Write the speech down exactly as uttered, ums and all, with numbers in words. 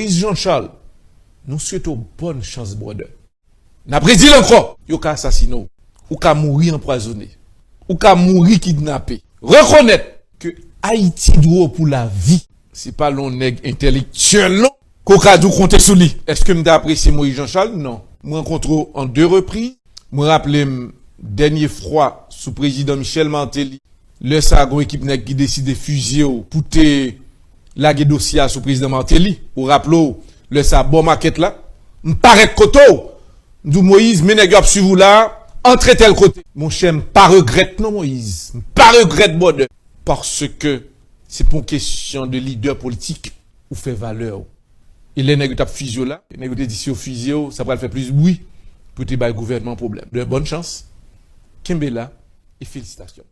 Moïse Jean Charles, nou swete w bòn chans, brother. N ap redi l ankò, yo ka asasine w, ou ka mouri anpwazonnen, ou ka mouri kidnape. Rekonèt ke Ayiti dwe w pou lavi. Se pa lè yon nèg entèlektyèl non ke w ka di w konte sou li. Èske m te apresye Moïse Jean Charles? Non. M rankontre w an de repriz. Mwen raple m dènye fwa sou prezidan Michel Martelly. Lè sa a, gon ekip nèg ki deside fizye w pou te lage dosye a sou prezidan Martelly. Ou raple w, lè sa a, bò makèt la, m parèt kote w. M di w, Moïse, men nèg yo ap swiv ou la, antre tèl kote. Monchè, m pa regrèt non, Moïse. M pa regrèt, brother. Paske se pa yon kesyon de lidè politik ou fè valè w. E lè nèg yo t ap fizye w la, nèg yo te di si yo fizye w, sa pral fè plis bri pou te bay gouvènman pwoblèm. De bòn chans, kenbe la e felisitasyon.